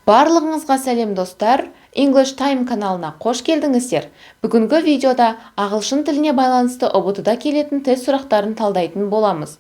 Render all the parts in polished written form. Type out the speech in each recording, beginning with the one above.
Барлығыңызға сәлем, достар! English Time каналына қош келдіңіздер! Бүгінгі видеода ағылшын тіліне байланысты ҰБТ-да келетін тест сұрақтарын талдайтын боламыз.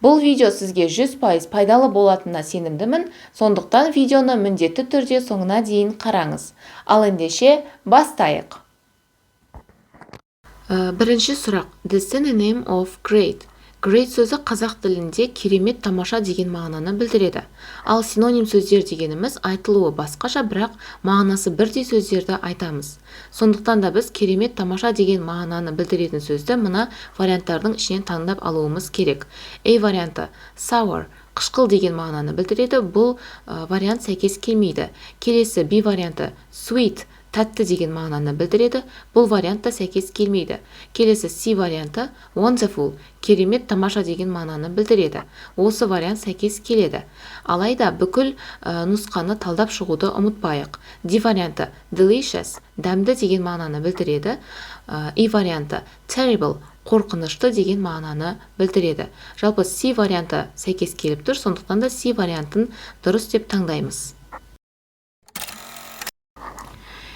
Бұл видео сізге 100% пайдалы болатынына сенімдімін, сондықтан видеоны міндетті түрде соңына дейін қараңыз. Ал ендеше, бастайық. Бірінші сұрақ. The synonym of "great". "Great" сөзі қазақ тілінде керемет, тамаша деген мағынаны білдіреді. Ал синоним сөздер дегеніміз айтылуы басқаша, бірақ мағынасы бірдей сөздерді айтамыз. Сондықтан да біз керемет, тамаша деген мағынаны білдіретін сөзді мына варианттардың ішінен таңдап алуымыз керек. A варианты sour, қышқыл деген мағынаны білдіреді. Бұл вариант сәйкес келмейді. Келесі B варианты sweet, тәтті деген мағынаны білдіреді. Бұл вариант та сәйкес келмейді. Келесі C варианты wonderful, керемет, тамаша деген мағынаны білдіреді. Осы вариант сәйкес келеді. Алайда бүкіл нұсқаны талдап шығуды ұмытпайық. D варианты delicious, дәмді деген мағынаны білдіреді. E варианты terrible, қорқынышты деген мағынаны білдіреді. Жалпы C варианты сәйкес келіп тұр, сондықтан да C вариантын дұрыс деп таңдаймыз.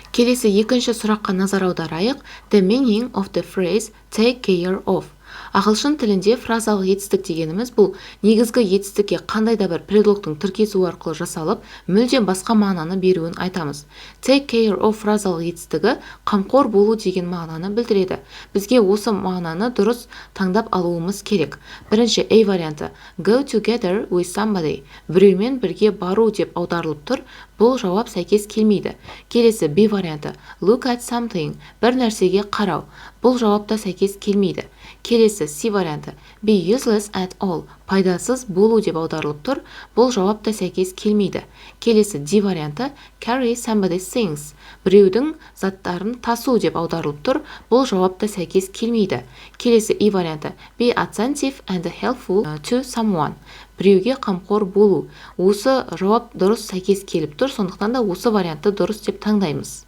Келесі екінші сұраққа назар аударайық. The meaning of the phrase "take care of". Ағылшын тілінде фразалық етістік дегеніміз бұл негізгі етістікке қандай да бір предлогтың тіркесуі арқылы жасалып, мүлдем басқа мағынаны беруін айтамыз. "Take care of" фразалық етістігі қамқор болу деген мағынаны білдіреді. Бізге осы мағынаны дұрыс таңдап алуымыз керек. Бірінші A варианты go together with somebody, біреумен бірге бару деп аударылып тұр. Бұл жауап сәйкес келмейді. Келесі B варианты look at something, бір нәрсеге қарау. Бұл жауап та сәйкес келмейді. Келесі C варианты be useless at all, пайдасыз болу деп аударылып тұр. Бұл жауап та сәйкес келмейді. Келесі D варианты carry somebody's things, біреудің заттарын тасу деп аударылып тұр. Бұл жауап та сәйкес келмейді. Келесі E варианты be attentive and helpful to someone, біреуге қамқор болу. Осы жауап дұрыс сәйкес келіп тұр, сондықтан да осы вариантты дұрыс деп таңдаймыз.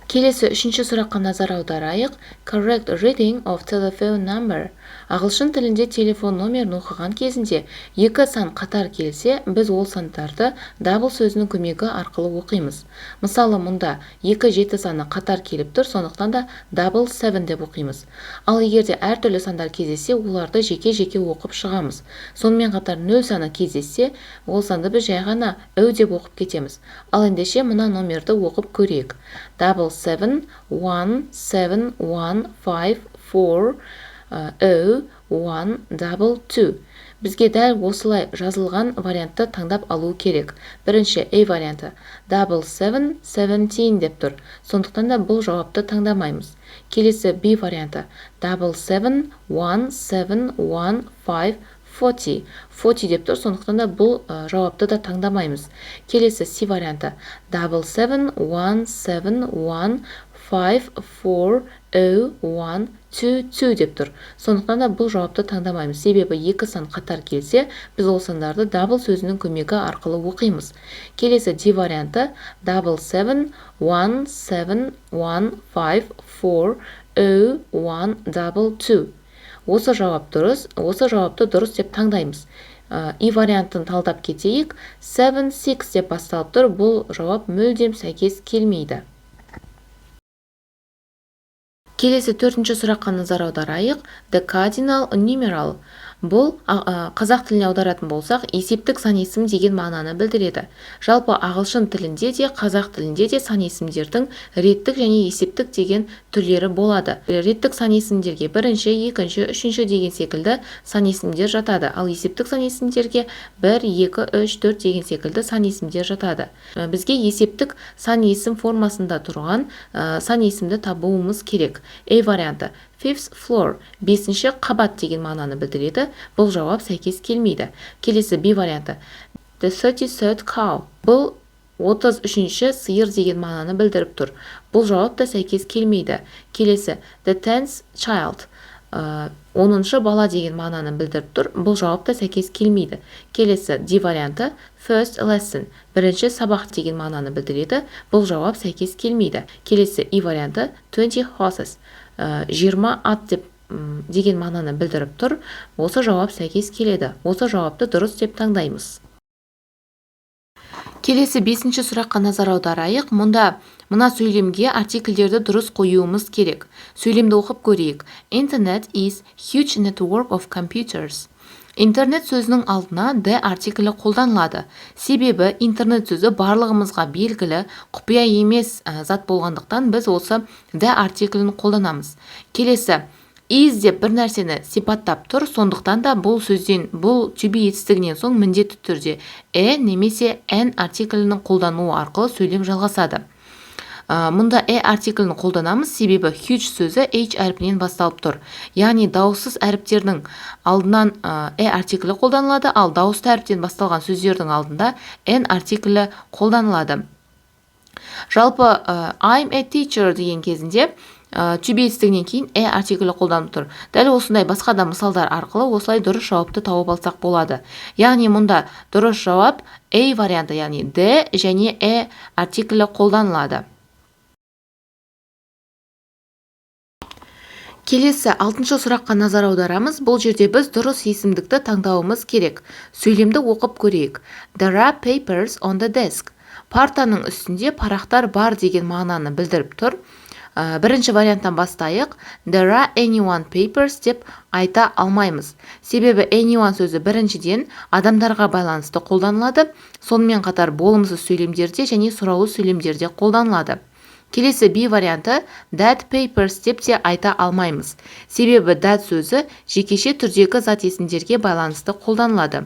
Келесі үшінші сұраққа назар аударайық. Correct reading of telephone number. Ағылшын тілінде телефон номерін оқыған кезінде екі сан қатар келсе, біз ол сандарды double сөзінің көмегі арқылы оқимыз. Мысалы, мұнда екі жеті саны қатар келіп тұр, сондықтан да 77 деп оқимыз. Ал егер де әртүрлі сандар кездессе, оларды жеке-жеке оқып шығамыз. Сонымен қатар нөл саны кездессе, ол санды біз жай ғана "ү" деп оқып кетеміз. Ал ендеше, мына номерді оқып көрейік. 77171540122. Бізге дәл осылай жазылған вариантты таңдап алу керек. Бірінші A варианты 7717 деп тұр, сондықтан да бұл жауапты таңдамаймыз. Келесі B варианты 771715 40 40 деп тұр, сондықтан да бұл жауапты да таңдамаймыз. Келесі C варианты 771715400122 деп тұр, сондықтан да бұл жауапты таңдамаймыз, себебі екі сан қатар келсе, біз ол сандарды double сөзінің көмегі арқылы оқимыз. Келесі D варианты 771715400122. Осы жауап дұрыс, осы жауапты дұрыс деп таңдаймыз. И вариантын талдап кетейік. 7 6 деп басталып тұр, бұл жауап мүлдем сәйкес келмейді. Келесі төртінші сұраққа назар аударайық. The cardinal numeral. Бұл қазақ тіліне аударатын болсақ, есептік сан есім деген мағынаны білдіреді. Жалпы ағылшын тілінде де, қазақ тілінде де сан есімдердің реттік және есептік деген түрлері болады. Реттік сан есімдерге бірінші, екінші, үшінші деген секілді сан есімдер жатады. Ал есептік сан есімдерге бір, екі, үш, төрт деген секілді сан есімдер жатады. Бізге есептік сан есім формасында тұрған сан есімді табуымыз керек. A варианты fifth floor, бесінші қабат деген мағынаны білдіреді. Бұл жауап сәйкес келмейді. Келесі B варианты the 33rd cow. Бұл 33-ші сиыр деген мағынаны білдіріп тұр. Бұл жауап та сәйкес келмейді. Келесі the 10th child, 10-шы бала деген мағынаны білдіріп тұр. Бұл жауап та сәйкес келмейді. Келесі D варианты first lesson, бірінші сабақ деген мағынаны білдіреді. Бұл жауап сәйкес келмейді. Келесі E варианты 20 horses, 20 ат деп деген мағынаны білдіріп тұр. Осы жауап сәйкес келеді. Осы жауапты дұрыс деп таңдаймыз. Келесі бесінші сұраққа назар аударайық. Мұнда мына сөйлемге артикльдерді дұрыс қоюымыз керек. Сөйлемді оқып көрейік. Internet is huge network of computers. Интернет сөзінің алдына the артиклі қолданылады. Себебі интернет сөзі барлығымызға белгілі, құпия емес зат болғандықтан, біз осы the артиклін қолданамыз. Келесі is деп бір нәрсені сипаттап тұр, сондықтан да бұл сөзден, бұл to be етістігінен соң міндетті түрде a немесе an артиклінің қолдануы арқылы сөйлем жалғасады. Мұнда a артиклін қолданамыз, себебі huge сөзі h әрпінен басталып тұр, яғни дауыссыз әріптердің алдынан a артиклі қолданылады, ал дауысты әріптен басталған сөздердің алдында an артиклі қолданылады. Жалпы "I'm a teacher" деген кезінде to be етістігінен кейін a артиклі қолданып тұр. Дәл осындай басқа да мысалдар арқылы осылай дұрыс жауапты тауып алсақ болады. Яғни мұнда дұрыс жауап A варианты, яғни the және a артиклі қолданылады. Келесі алтыншы сұраққа назар аударамыз. Бұл жерде біз дұрыс есімдікті таңдауымыз керек. Сөйлемді оқып көрейік. There are papers on the desk. Партаның үстінде парақтар бар деген мағынаны білдіріп тұр. Бірінші варианттан бастайық. There are anyone papers деп айта алмаймыз, себебі anyone сөзі біріншіден адамдарға байланысты қолданылады, сонымен қатар болымсыз сөйлемдерде және сұраулы сөйлемдерде қолданылады. Келесі B варианты: that papers деп те айта алмаймыз, себебі that сөзі жекеше түрдегі зат есімдерге байланысты қолданылады.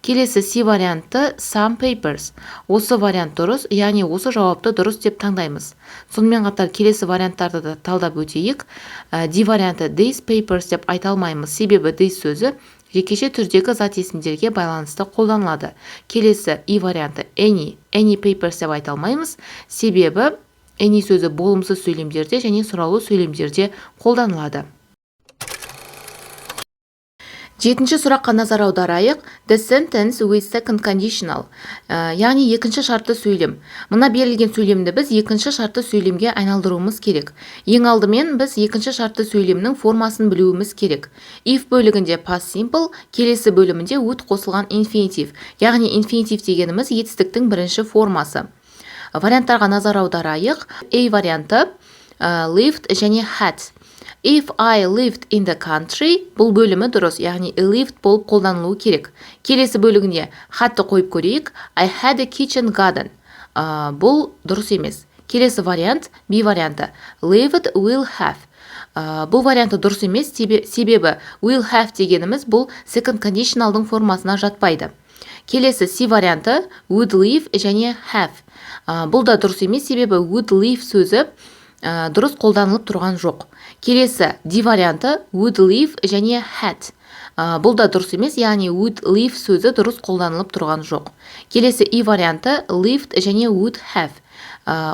Келесі C варианты: some papers. Осы вариант дұрыс, яғни осы жауапты дұрыс деп таңдаймыз. Сонымен қатар келесі варианттарды да талдап өтейік. D варианты: these papers деп айта алмаймыз, себебі these сөзі жекеше түрдегі зат есімдерге байланысты қолданылады. Келесі E варианты: any papers деп айта алмаймыз, себебі any сөзі болымсыз сөйлемдерде және сұраулы сөйлемдерде қолданылады. Жетінші сұраққа назар аударайық. The sentence with second conditional. Яғни екінші шартты сөйлем. Мына берілген сөйлемді біз екінші шартты сөйлемге айналдыруымыз керек. Ең алдымен біз екінші шартты сөйлемнің формасын білуіміз керек. If бөлігінде past simple, келесі бөлімінде would қосылған инфинитив. Яғни инфинитив дегеніміз етістіктің бірінші формасы. Варианттарға назар аударайық. A варианты: lived және had. If I lived in the country, бұл бөлімі дұрыс, яғни lived болып қолданылуы керек. Келесі бөлігінде had-ты қойып көрейік. I had a kitchen garden. Бұл дұрыс емес. Келесі вариант B варианты. Lived, will have. Бұл варианты дұрыс емес, себебі will have дегеніміз бұл second conditionalдың формасына жатпайды. Келесі C варианты: would live және have. Бұл да дұрыс емес, себебі would live сөзі дұрыс қолданылып тұрған жоқ. Келесі D варианты: would live және had. Бұл да дұрыс емес, яғни would live сөзі дұрыс қолданылып тұрған жоқ. Келесі E варианты: lived және would have.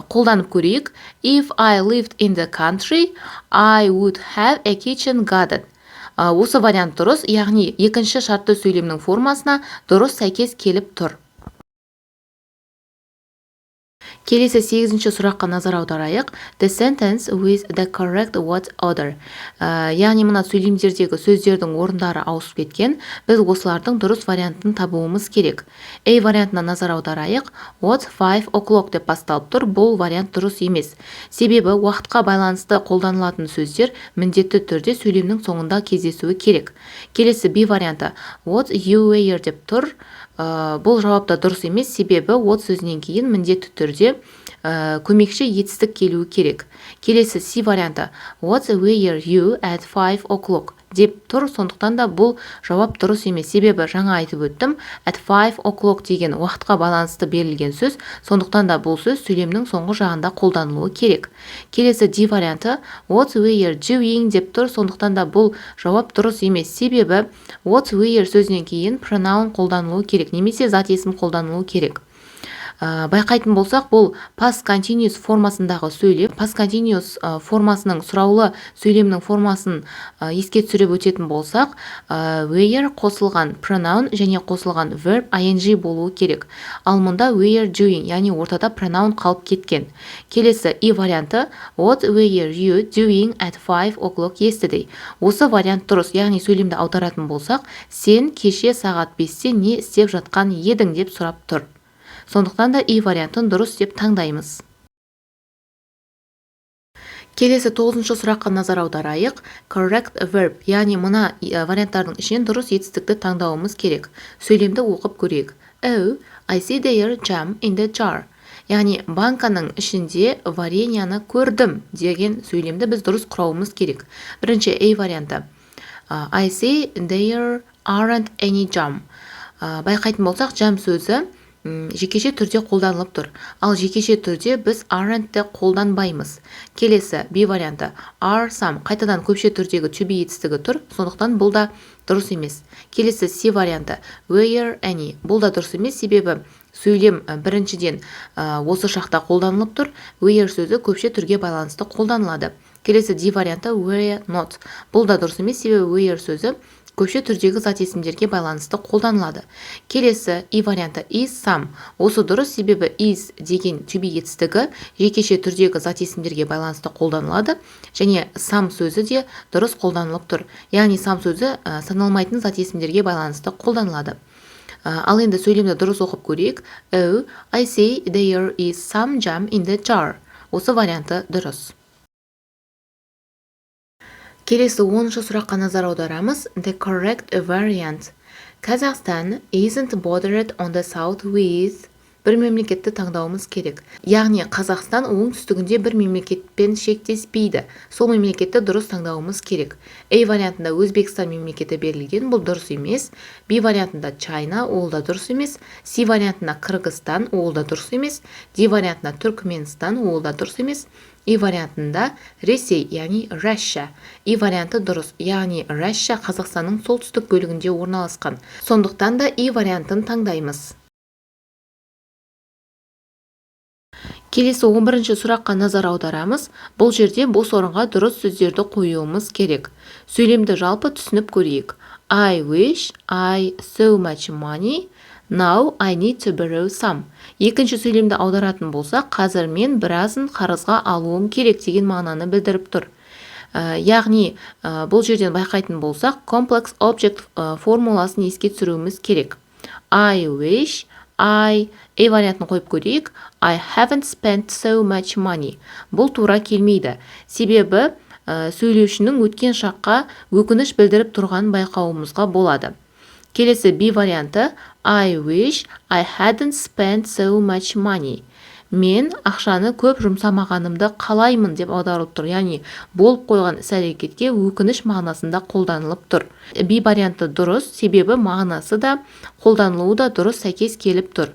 Қолданып көрейік. If I lived in the country, I would have a kitchen garden. Осы вариант дұрыс, яғни екінші шартты сөйлемнің формасына дұрыс сәйкес келіп тұр. Келесі сегізінші сұраққа назар аударайық. The sentence with the correct word order. Яғни мына сөйлемдердегі сөздердің орындары ауысып кеткен. Біз осылардың дұрыс вариантын табуымыз керек. A вариантына назар аударайық. What 5 o'clock деп басталып тұр. Бұл вариант дұрыс емес. Себебі уақытқа байланысты қолданылатын сөздер міндетті түрде сөйлемнің соңында кездесуі керек. Келесі B варианты: what you were деп тұр. Бұл жауап та дұрыс емес, себебі what сөзінен кейін міндетті түрде көмекші етістік келуі керек. Келесі C варианты: what were you at 5 o'clock деп тұр, сондықтан да бұл жауап дұрыс емес, себебі жаңа айтып өттім, at 5 o'clock деген уақытқа байланысты берілген сөз, сондықтан да бұл сөз сөйлемнің соңғы жағында қолданылуы керек. Келесі D варианты: what were doing деп тұр, сондықтан да бұл жауап дұрыс емес, себебі what were сөзінен кейін pronoun қолданылуы керек немесе зат есім қолданылуы керек. Байқайтын болсақ, бұл past continuous формасындағы сөйлем. Past continuous формасының сұраулы сөйлемнің формасын еске түсіріп өтетін болсақ, were қосылған pronoun және қосылған verb ing болуы керек. Ал мұнда were doing, яғни ортада pronoun қалып кеткен. Келесі E варианты: what were you doing at 5 o'clock yesterday. Осы вариант дұрыс, яғни сөйлемді аударатын болсақ, сен кеше сағат 5-те не істеп жатқан едің деп сұрап тұр. Сондықтан да И вариантын дұрыс деп таңдаймыз. Келесі 9-шы сұраққа назар аударайық. Correct verb, яғни мына варианттардың ішінен дұрыс етістікті таңдауымыз керек. Сөйлемді оқып көрейік. Oh, I see there jam in the jar. Яғни банканың ішінде вареньяны көрдім деген сөйлемді біз дұрыс құрауымыз керек. Бірінші A варианты. I see there aren't any jam. Байқайтын болсақ, jam сөзі жекеше түрде қолданылып тұр. Ал жекеше түрде біз aren't-ті қолданбаймыз. Келесі B варианты. Are some. Қайтадан көпше түрдегі to be етістігі тұр, сондықтан бұл да дұрыс емес. Келесі C варианты. Were any. Бұл да дұрыс емес, себебі сөйлем біріншіден осы шақта қолданылып тұр. Were сөзі көпше түрге байланысты қолданылады. Келесі D варианты were not. Бұл да дұрыс емес, себебі were сөзі көпше түрдегі зат есімдерге байланысты қолданылады. Келесі И варианты is some. Осы дұрыс, себебі is деген to be етістігі жекеше түрдегі зат есімдерге байланысты қолданылады және some сөзі де дұрыс қолданылып тұр. Яғни some сөзі саналмайтын зат есімдерге байланысты қолданылады. Ал енді сөйлемді дұрыс оқып көрейік. Oh, I see there is some jam in the jar. Осы варианты дұрыс. Келесі 10-шы сұраққа назар аударамыз. The correct variant. Kazakhstan isn't bordered on the south with бір мемлекетті таңдауымыз керек. Яғни Қазақстан оңтүстігінде бір мемлекетпен шектеспейді. Сол мемлекетті дұрыс таңдауымыз керек. A вариантында Өзбекстан мемлекеті берілген, бұл дұрыс емес. B вариантында China, ол да дұрыс емес. C вариантында Қырғызстан, ол да дұрыс емес. D вариантында Түркменстан, ол да дұрыс емес. И вариантында Ресей, яғни Russia. И варианты дұрыс, яғни Russia Қазақстанның солтүстік бөлігінде орналасқан. Сондықтан да И вариантын таңдаймыз. Келесі 11-ші сұраққа назар аударамыз. Бұл жерде бос орынға дұрыс сөздерді қоюымыз керек. Сөйлемді жалпы түсініп көрейік. I wish I so much money. Now I need to borrow some. Екінші сөйлемді аударатын болсақ, қазір мен біразын қарызға алуым керек деген мағынаны білдіріп тұр. Яғни, бұл жерден байқайтын болсақ, complex object формуласын еске түсіруіміз керек. I wish I, A вариантын қойып көрейік. I haven't spent so much money. Бұл тура келмейді. Себебі сөйлеушінің өткен шаққа өкініш білдіріп тұрғанын байқауымызға болады. Келесі B варианты I wish I hadn't spent so much money. Мен ақшаны көп жұмсамағанымды қалаймын деп аударылып тұр. Яғни болып қойған іс-әрекетке өкініш мағынасында қолданылып тұр. B варианты дұрыс, себебі мағынасы да қолданылуы да дұрыс сәйкес келіп тұр.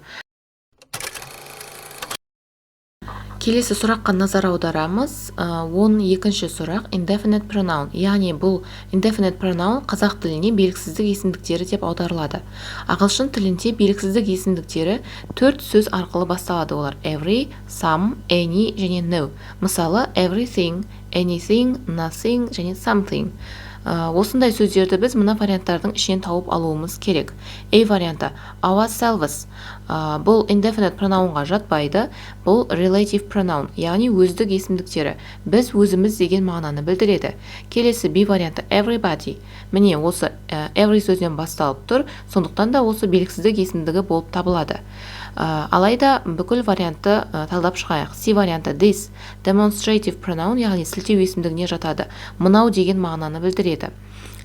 Келесі сұраққа назар аударамыз. 12-ші сұрақ indefinite pronoun. Яғни бұл indefinite pronoun қазақ тіліне белгісіздік есімдіктері деп аударылады. Ағылшын тілінде белгісіздік есімдіктері 4 сөз арқылы басталады. Олар every, some, any және no. Мысалы, everything, anything, nothing және something. Осындай сөздерді біз мына варианттардың ішінен тауып алуымыз керек. A варианты ourselves. Бұл indefinite pronounға жатпайды. Бұл relative pronoun, яғни өздік есімдіктері. Біз өзіміз деген мағынаны білдіреді. Келесі B варианты everybody. Міне осы every сөзінен басталып тұр, сондықтан да осы белгісіздік есімдігі болып табылады. Алайда бүкіл вариантты талдап шығайық. C варианты this demonstrative pronoun, яғни сілтеу есімдігіне жатады. Мынау деген мағынаны білдіреді.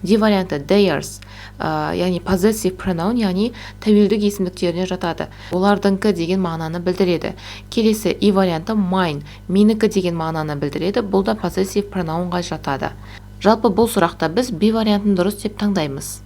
D варианты theirs, яғни possessive pronoun, яғни тәуелдік есімдіктеріне жатады. Олардыңкі деген мағынаны білдіреді. Келесі E варианты mine, менікі деген мағынаны білдіреді. Бұл да possessive pronounға жатады. Жалпы бұл сұрақта біз B вариантын дұрыс деп таңдаймыз.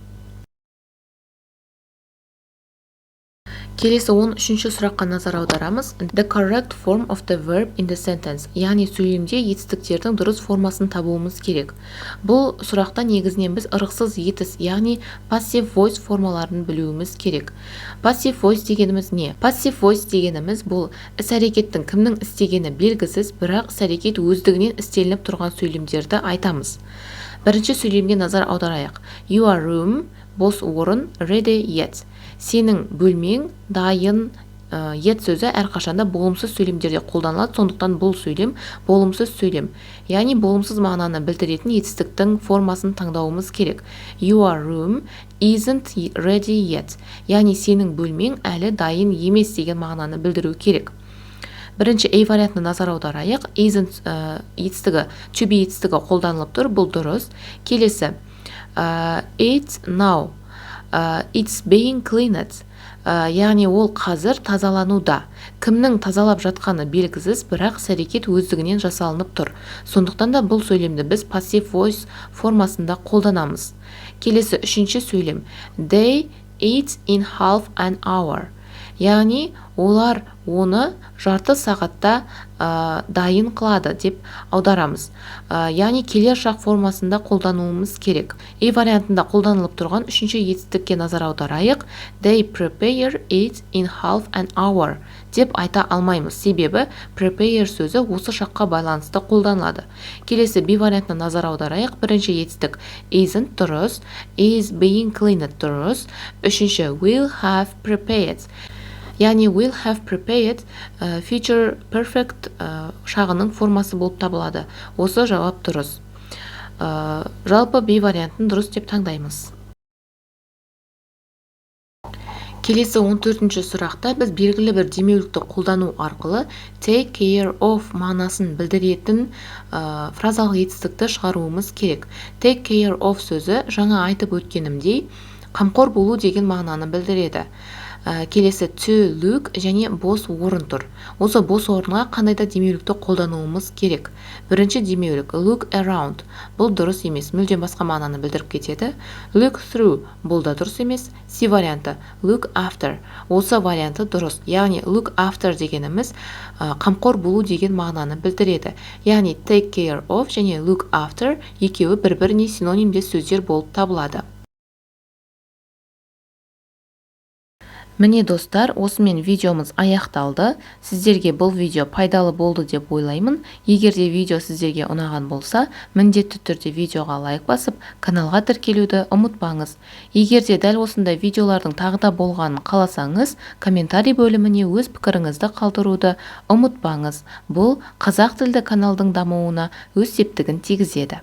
Келесі 13-ші сұраққа назар аударамыз. The correct form of the verb in the sentence. Яғни сөйлемде етістіктердің дұрыс формасын табуымыз керек. Бұл сұрақта негізінен біз ырықсыз етіс, яғни passive voice формаларын білуіміз керек. Passive voice дегеніміз не? Passive voice дегеніміз бұл іс-әрекеттің кімнің істегені белгісіз, бірақ іс-әрекет өздігінен істелініп тұрған сөйлемдерді айтамыз. Бірінші сөйлемге назар аударайық. Your room, бос орын, ready yet. Сенің бөлмең дайын Yet сөзі әрқашанда болымсыз сөйлемдерде қолданылады, сондықтан бұл сөйлем болымсыз сөйлем. Яғни болымсыз мағынаны білдіретін етістіктің формасын таңдауымыз керек. Your room isn't ready yet. Яғни сенің бөлмең әлі дайын емес деген мағынаны білдіру керек. Бірінші A вариантына назар аударайық. Isn't етістігі, to be етістігі қолданылып тұр, бұл дұрыс. Келесі, it now, it's being cleaned. Яғни ол қазір тазалануда. Кімнің тазалап жатқаны белгісіз, бірақ іс-әрекет өздігінен жасалынып тұр. Сондықтан да бұл сөйлемді біз passive voice формасында қолданамыз. Келесі үшінші сөйлем. They eat in half an hour. Яғни олар оны жарты сағатта дайын қылады деп аударамыз. Яғни келер шақ формасында қолдануымыз керек. A вариантында қолданылып тұрған үшінші етістікке назар аударайық. They prepare it in half an hour деп айта алмаймыз. Себебі prepare сөзі осы шаққа байланысты қолданылады. Келесі B вариантына назар аударайық. Бірінші етістік isn't дұрыс, is being cleaned дұрыс. Үшінші will have prepared. Яғни will have prepared future perfect шағының формасы болып табылады. Осы жауап дұрыс. Жалпы B вариантын дұрыс деп таңдаймыз. Келесі 14-ші сұрақта біз белгілі бір демеулікті қолдану арқылы take care of мағынасын білдіретін фразалық етістікті шығаруымыз керек. Take care of сөзі жаңа айтып өткенімдей қамқор болу деген мағынаны білдіреді. Келесі to look және бос орын тұр. Осы бос орынға қандай да демеулікті қолдануымыз керек. Бірінші демеулік look around. Бұл дұрыс емес, мүлдем басқа мағынаны білдіріп кетеді. Look through бұл да дұрыс емес. C варианты look after. Осы варианты дұрыс. Яғни look after дегеніміз қамқор болу деген мағынаны білдіреді. Яғни take care of және look after екеуі бір-біріне синонимдес сөздер болып табылады. Міне достар, осымен видеомыз аяқталды. Сіздерге бұл видео пайдалы болды деп ойлаймын. Егер де видео сіздерге ұнаған болса, міндетті түрде видеоға лайк басып, каналға тіркелуді ұмытпаңыз. Егер де дәл осындай видеолардың тағы да болғанын қаласаңыз, комментарий бөліміне өз пікіріңізді қалдыруды ұмытпаңыз. Бұл қазақ тілді каналдың дамуына өз септігін тигізеді.